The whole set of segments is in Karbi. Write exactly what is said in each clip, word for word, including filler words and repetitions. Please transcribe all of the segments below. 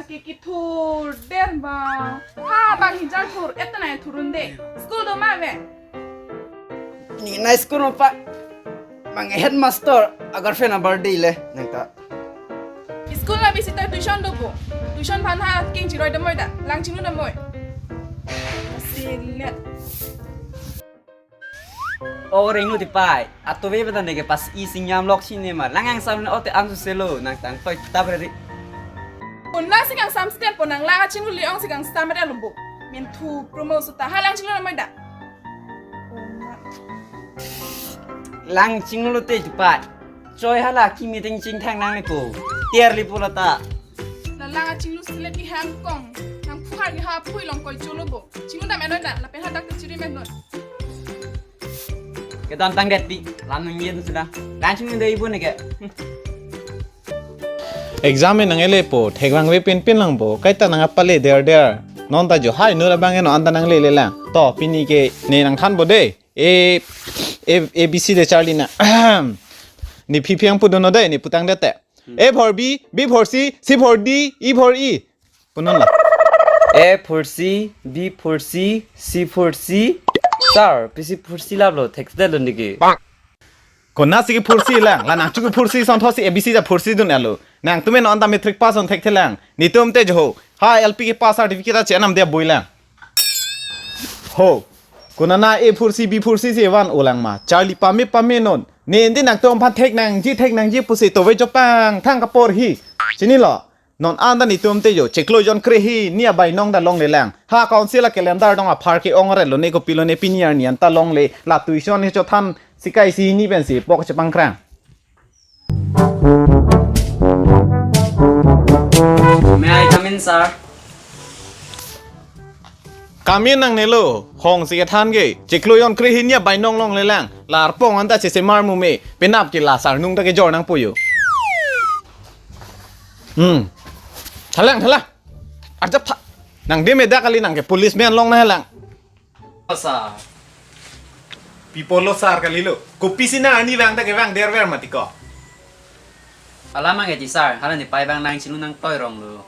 Ke kethur der ba. Ha, bang hijar thur, et ta nai thurunde. School do ma ve? Ni nai school ma pa. Bang headmaster a girlfriend a birthday le nang ta. School ma bisi ta tuition do bo. Tuition aphan ha king chiroi damoi da. Lang chinglu damoi. Silet. O ring lu tipai. Atu ve betan deke pas i singyam lok sine mar. Lang angsam o te ansu selo nang tang toi ta beri. Unla sing angsam step po nang lang chinglu li ong sing angsam ada lumbo. Min thu promo suta ha lang chinglu damoi da. Lang chinglu te tipai. Choi hala ki meeting chingthang nang lipo. Tiar lipo lata. La lang chinglu silet ki ham kong. Nang phuhar ki ha phui long koi cholo bo. Chinglu dam enoi da. Lapen hadak te chiri menoi. Kedam tang det di. Lam nang yen sudah. Lang chinglu dei ibu ne ke. Exam nang ele po. Thek vangve pinpin lang bo. Kaita nang apale der der. Non ta jo hai nu labang eno anta nang lele lang. To pini ke ne nang than bo de. A, A, A B C de charli na. Ne phi phiang pu dono de, ne putang de te. A for B, B for C, C for D, E for E. Punon la. A for C, B for C, C for C. Sir, pisi for C lap lo, thek de lo niki. Konatsi ke for C lang, la nang chu ke for C son tho si A B C ja for C dun alo. Nangtum non ta matric pass on thek thelang. Netum te jo. Ha L P ke pass certificate a chenam de bui lang. Ho. Konat na A for C, B for C si van olang ma. Charli pame pame non. Ne indi nangtum aphan thek nangji thek nangji pusi to ve jopang thang kapor hi. Chinilo. Non anta netum te jo. Chiklo jon kre hini abai nong da longle lang. Ha council a calendar dong aphar ke ong re lo ne kopilo ne pini arni anta longle. La tuition he chothan sikai si hini pensi pok chepangkrang. May I come in, sir? Come in nangne lo, hong si kethan ke, chiklo jon kre hini abai nong longle lang, la arpong anta chese mar mume, penap ke la sir nung ta kejor nang puyo. Hmm. Thalang, thalang. Arjap tha. Nang de medak kali nang ke policeman long na lang. Sir. Pipolo sir kalilo. Kopisi na ani vang ta kevang derver mati ko. Alam ang eti sir, hala ne pai bang nang chinu nang toi rong lo.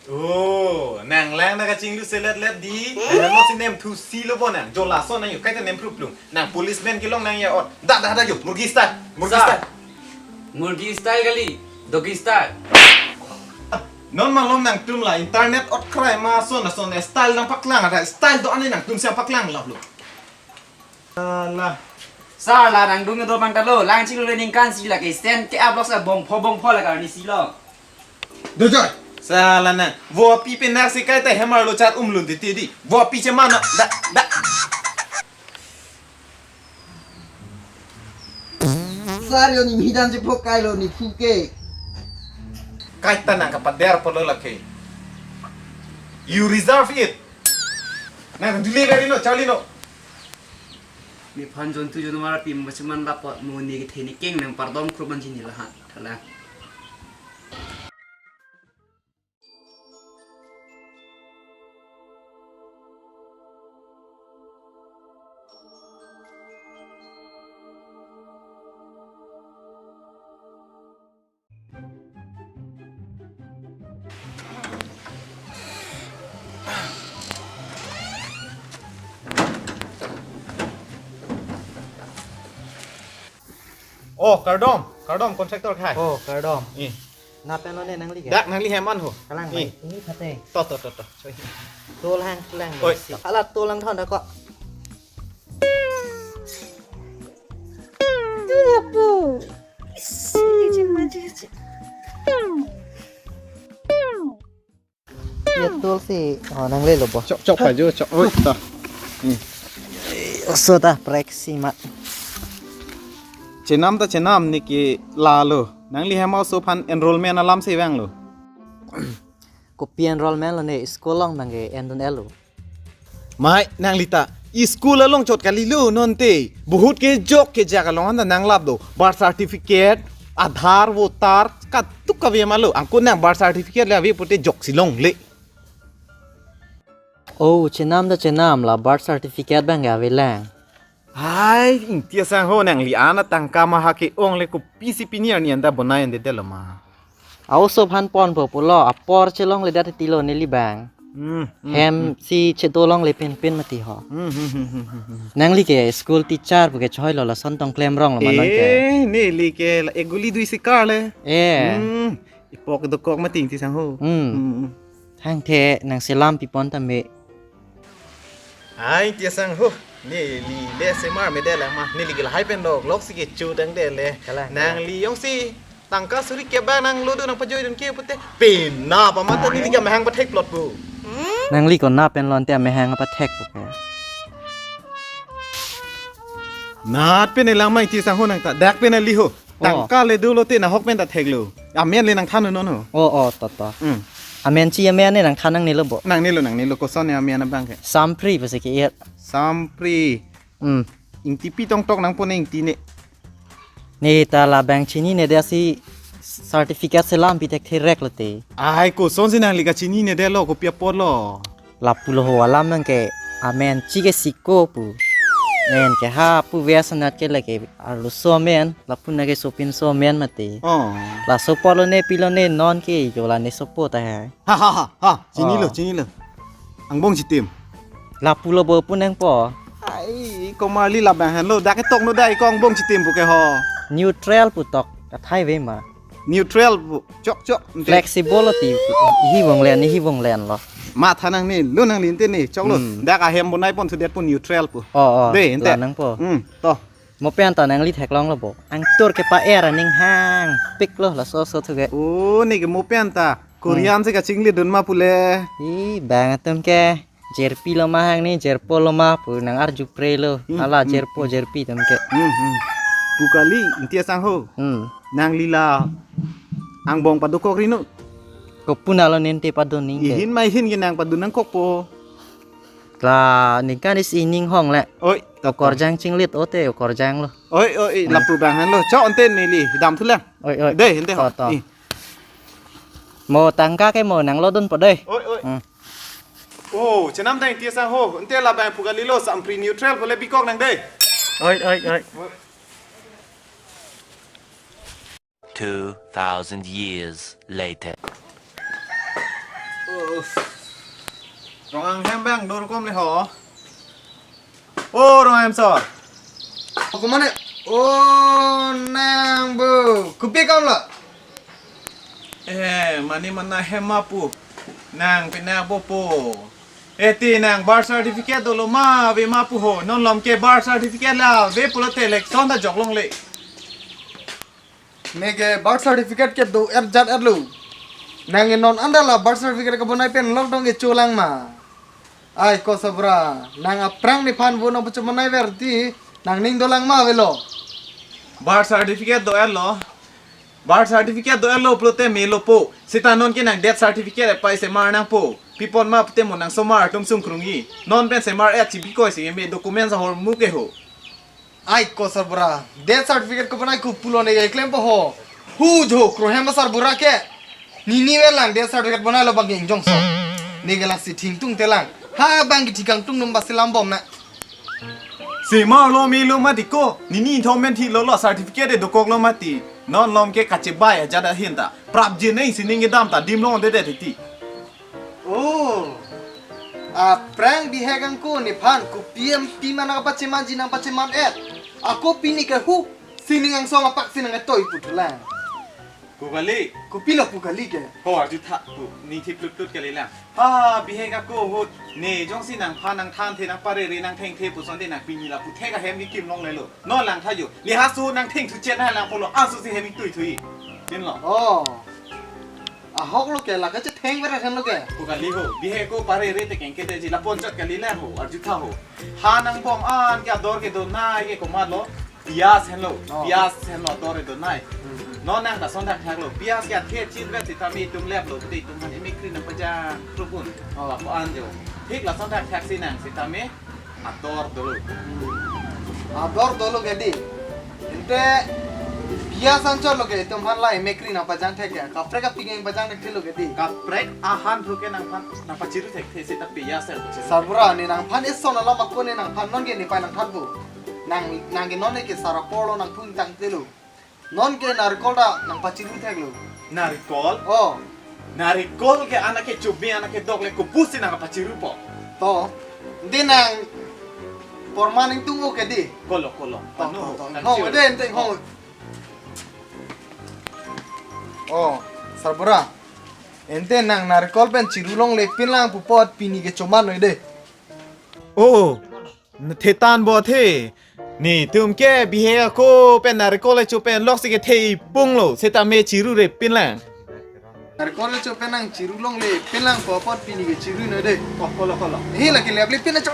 Oh, nang lang na kachinglu selet let di. Nang mo si nem thu si lo bo nang. Jo laso nang yo kaita nem prup lung. Nang policeman kelong nang ya ot. Da da da yo, murgi style, murgi Sir. Style. Murgi style kali, doggy style. Non malom nangtum la internet ot krai ma son son style nangpaklang ada style do ani nangtum siang paklang lap lo. Ala. Sir la nangdung do bang ta lo, lang chinglu le ningkan si la ke stand ke upload sa bongpho bongpho la karni si lo. Dojoi. Sala na. Vopi penak si kaita hemar lo chat umlun titi di. Vopi chemano. Da da. Sir yo ni midan si phokai lo ni phuke. Kaita nang kapader polo lake. You reserve it. Nang delivery no charli no. Nephan jontu jonmar pi macheman lapot mo ne kethe ne keng nang pardom krup man chini laha. Thala. Oh, kardom, kardom contractor khai. Oh, kardom. Eh. Na pen lo ne nangli ke? Dak nangli hem an ho. Kalang. Eh. Mai, ini kate. To, to, to, to. Sorry. Tol hang, tol hang. Oi. Ala tol hang thon da ko. Tupu. Isi, isi, isi, isi. Ya tol si, oh, nangle lo bo. Chok, chok, paju, chok. Oi, ta. Hmm. Oso ta, prek si ma. Chenam ta chenam niki lalo. Nangli hem oso aphan enrollment alam si vanglo. Kopi enrollment lo ne, school along nangke endun elo. Mai, nangli ta, school along chot kalilo non te. Bohut kejok kejak along anta nanglap do. Birth certificate, Aadhaar, voter, katuk kave ma lo. Angko nang birth certificate le ave pute joksi longle. Oh, chenam ta chenam la birth certificate bang ave lang. Hai, ingti asang ho nangli ana tangka ma ha ke-ong le kopisi pini arni anta bonai ende delo ma. Aoso aphan ponpo pulo, apor chelongledet tilo neli abang. Hmm, hmm, Hem hmm. Si chedolongle penpen mati ho. Hmm, hmm, hmm, hmm, hmm, hmm. Nangli ke school teacher pu ke choilo, lason tong klemronglo ma non ke. Eh, neli ke la ek guli dui sikar le. Eh. Hmm. Ipok dokok mati Aunty Sangho. Hmm. Hmm. Thangthe nangselam pipon tame. Ai, Aunty Sangho. Neli le semar medelang ma. Neli ke lahai pen doklok si kecho tangdele. Kalang, kalang. Nangli jongsi tangka suri kep abang nanglo do nangpajoidun ke pute. Pina pamata neli ke amahang pathek plot pu. Nangli konat pen lo ante amahang pathek pu ke. Nat pen elang ma Aunty Sangho nang ta. Dak pen ali ho. Oh. Tangka le dolo te nahok pen ta theklo. Amen le nangthan non ho. Oh, oh, to, to. Hmm. Amen chi amen ne nangthan nangnelo bo. Nangnelo, nangnelo, koson ne amen abang ke. Sampri pasi ke-et. Sampri. Hmm. Ingti pi tongtok nangpo ne ingti ne. Ne ta labang chinine det si certificate selam pi thekthereklo te. Ai, kosonsi nangli kachinine detlo, kopi apotlo. Lapulo ho alam nang ke amen chi ke Siko pu. Men ke ha pu Viasonat ke lake arloso amen, lapu na ke sopinso amen mati. Oh. Laso apotlo ne pilo ne non ke jo la ne sopo ta hai. Ha, ha, ha, ha. Chinilo, oh, chinilo. Angbong chitim. Lapulo bo pu nangpo. Ai, komarli labang henlo. Dak ketok no dai ko angbong chitim pu ke ho. Neutral pu tok. Kathai ave ma. Neutral pu. Chok, chok. Ante. Flexible lo ti. Ihi vonglen, ihi vonglen lo. Matha nangnelo nangli ante ne. Choklo. Hmm. Dak ahem bonai pon sudet pu neutral pu. Oh, oh. De, ante. La nangpo. Hmm, to. Mo pen ta nangli theklonglo bo. Angtur kepa-er aning hangpiklo laso so thu ke. Oh, ne ke mo pen ta. Korean, hmm, si kachinglidun ma pule. Ih, bang atum ke. Jerpi lo ma hang ne, jerpo lo ma pu nang arju prelo. Hmm, hala, hmm, jerpo, hmm, jerpi atum ke. Hmm, hmm. Pu kali, Aunty Sangho. Hmm. Nangli la angbong padokok rino. Kopi nalo ninte padun ning ke. Ihin ma ihin ke nang padun nangkokpo. La ningkan isi ning hong le. Oi, to, to. Okorjang chinglit ote okorjang lo. Oi, oi, oi, hmm, lapu bang henlo. Chok ante neli, dam thulang. Oi, oi. Dei, ante to, ho. To. Ih. Mo tangka ke mo nanglodunpo dei. Oi, oi. Hmm. Oh, chenam dang Aunty Sangho. Ante labang pu kalilo, Sampri neutral pule bikok nang dei. Oi, oi, oi. Two thousand years later. Oh. Rong anghem bang dor kom le ho. Oh, Rong anghem sir. Ako mane? Oh, nang bo. Kopi kam la? Eh, mane mana hem ma pu. Nang pina bo po. Eh, ti nang birth certificate dolo ma ave ma pu ho. Non lom ke birth certificate la ave pulote election ta joklongle. Ne ke birth certificate kedo-et jat-et lo. Nang non anta la birth certificate kebonai pen lockdown kecholang ma. Ai ko sabra, nang aphrang nephan vo nang pachobonai ver ti, nang ning dolang ma avelo. Birth certificate do-et lo. Birth certificate do-et lo pulote melopo. Seta non ke nang death certificate epai semar nangpo. Pi apot ma pute mo nang somar atum sungkrungji. Non pen semar-et chibikoi si me document ahormu ke ho. Ai ko sarbura, death certificate kebonai ko pulo ne klempo ho. Hu jo krohem sarbura ke. Nini avelang death certificate bonailo bang ke ingjongso. Ne ke lasi thingtung telang. Ha bang ke thikangtung num basi lambom na. Semar lo melo ma diko. Nini inthom men thilo lo certificate dokoklo mati. Non lom ke kachebai ajat ahin ta. Prapjin ne sining kedam ta dim longledet ti. Oh. Aphrang bihek angko nephan kopi em pi mana kapachemanji nangpacheman-et. Ako pini ke hu sining angsong apak si nangtoi puthulang. Pu kali. Kopilo pu kali ke? Ho arju tha pu. Ning thip lut lut kali lang. Ha, bihek ako ahut. Ne jongsi nangphan nangthanthe nangparere nangthengthe puson te nang pini la puthek ahem kekim longlelo. Non lang tha jo. Ne hasu nangthengthu chen hai lang pulo ansu si hem tuithui. Tin lo. Oh. Ahok lo ke, la kachetheng vera than lo ke. Pu kali ho, bihek ako parere tekeng kete ji la ponchot kali le ho, arju tha ho. Ha nangbom an ke ador kedonai ke komat lo, pias henlo, oh, pias henlo ador kedonai. Hmm. Non nang ta son thakthak lo, pias ke athe chin vet sitame itum lep lo, pute itum han emekri nangpajang krupun. Oh. Lapu-an jo. Thik la son thakthak si nang sitame, ador dolo. Ador dolo ke di. Ante pias anchot lo ke itum han la emekri nangpajang thek ke. Kaprek apik nangpajang thek lo ke di. Kaprek ahan thu ke nangphan nangpachiru thekthe seta pias el. Sarbura ne nangphan ison alam ako ne nangphan non ke nepei nangthanpo. Nang nang ke non ne ke sar apor lo nangthung tangte lo. Non ke narkol ta nangpachiru thek lo. Narikol? Oh, Narikol ke anak ke chubmi anak ke dok le kopusi nangpachirupo. To. Di nang porman ingtung o ke di. Kolo, kolo. To, Anu, to, to. Nang Hong chiru. Ente, ente, hong. Oh, sarbura. Ente nang narikol pen chiru longle pinlang pu apot pini ke choman noi de. Oh, thetan bo the. Netum ke bihek ako pen narikol acho pen loksi kethe punglo. Setame chirure pinlang. Narikol acho pen nang chiru longle pinlang pu apot pini ke chiru noi de. Oh, kolo, kolo. Hi lagi liap lip pin acho.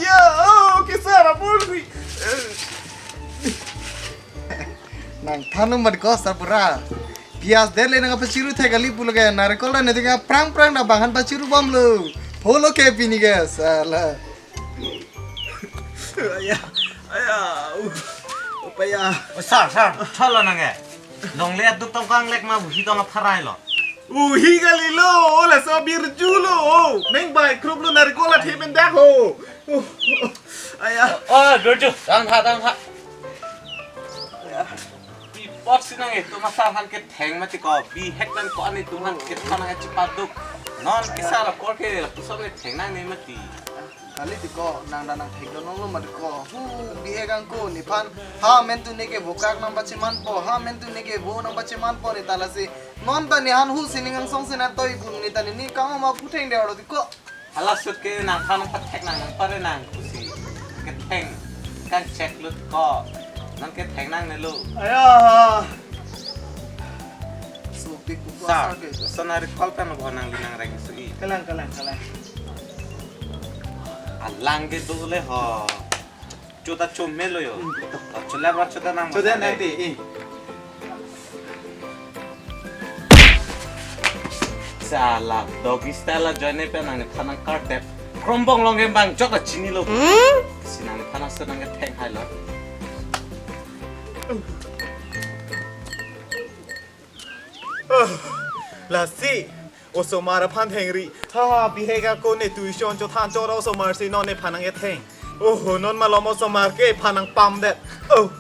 Ya, oh, kesar apor si. Nang thanum mat ko sarbura. Pias der le nangpachiru thek kali pulo ke narikol ra netika prang prang na banghan pachiru bomlo. Polo ke pini ke sala. Aya, aya, uh, upaya. Oh, sir, sir, thalo nang e. Longle aduk tong kanglek ma buhi tong apharai lo. Uhi kali lo, ola so birju lo. Neng bai krup lo narikol athe mendak ho. Uh, aya. Oh, birju, tang tha, tang tha. Aya. Pi apotsi nang itum asar aphan ketheng mati ko, bihek nang ko ani itum aphan kethang nang chipaduk. Non kesar apor ke lapuson ne theng nangne mati. Kali ti ko, nang da nang thek do nong lo mat ko. Hu, bihek angko, nephan. Ha, mentu neke vokak nangpachemanpo, ha, mentu neke vo nangpachemanpo ne ta lasi. Non ta nehan hu sining angsong sina toi pun ne ta ne ni kang ma putheng de aro ti ko. Hala sut ke nangphan nangpathek nang nangpare nang pusi. Ketheng kan check lut ko. Nang ketheng nangne lo. Aya. So big buku Sir, asar ke. So narikol pen bo nangli nangreng so-i. Kalang, kalang, kalang. Alang ke do le ho. Chota chomelo yo. Hmm. Oh, chola ba chota nang Chota masale. Nang di, eh. Sala, doggy style ajoine pen nangne phan nangkardep. Krombong long kembang chota chinilo. Hmm? Si nangphan nang so nang ketheng hai lo. Ah, lasi, osomar aphan thengri. Ha, bihek ako ne tuition chothan chora osomar si non nephan nang ketheng. Oh, non malom osomar kephan nangpamdet. Oh.